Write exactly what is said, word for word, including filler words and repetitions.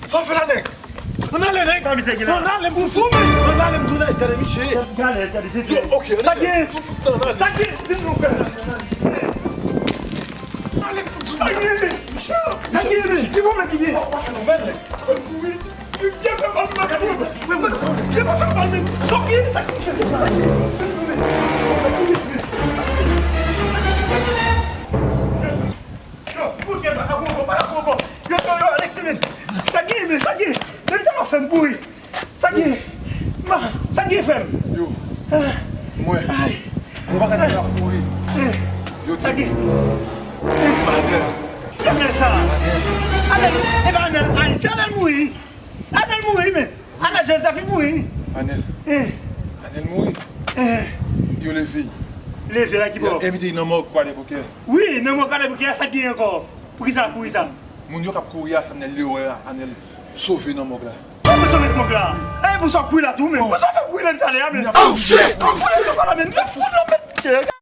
Sa w fè la, nèg? Ann ale, nèg! Sa misye gen la? Ann ale, m fout ou, men! Ann ale, m di w, nèg, gade misye! Gade, gade, se... Yo, ok, sa gen? Sa gen? Di m nou fè. Ann ale, m fout ou, men! Sa gen? Sa gen, men? Ki pwoblèm ki gen? Ou pa fè nouvèl, nèg. Byen fè mal, men. Byen fè mal, men. Sa gen? Sa gen? Yo, pou gen pa ka pran kò, pa ka pran kò. Yo, yo, yo, Alexis, men. Sa gen, men, sa gen. Men, sa va fè m kouri. Sa gen. Ma, sa gen, frè m. Yo. Mwen. Ay. Mwen pa ka di la kouri. Eh. Yo, sa gen. Anèl. Anèl sa. Anèl. E pa Anèl Ayiti, Anèl mouri. Anèl mouri, men. Anèl Joseph mouri. Anèl. Eh. Anèl mouri. Eh. Yo leve. Leve la ki bò? Yo envite nan mòg Kwadèboukè. Wi, nan mòg Kwadèboukè, sa gen ankò? Poukisa, poukisa? Moun yo k ap kouri a, se Anèl yo wè a, Anèl sove nan mòg la. Kòman sove nan mòg la? Eh, pou sa kouri la tou, men. Pou sa fè kouri la talè a, men. Oh, shit! Pou sa kouri la, men. Lè fout la, men.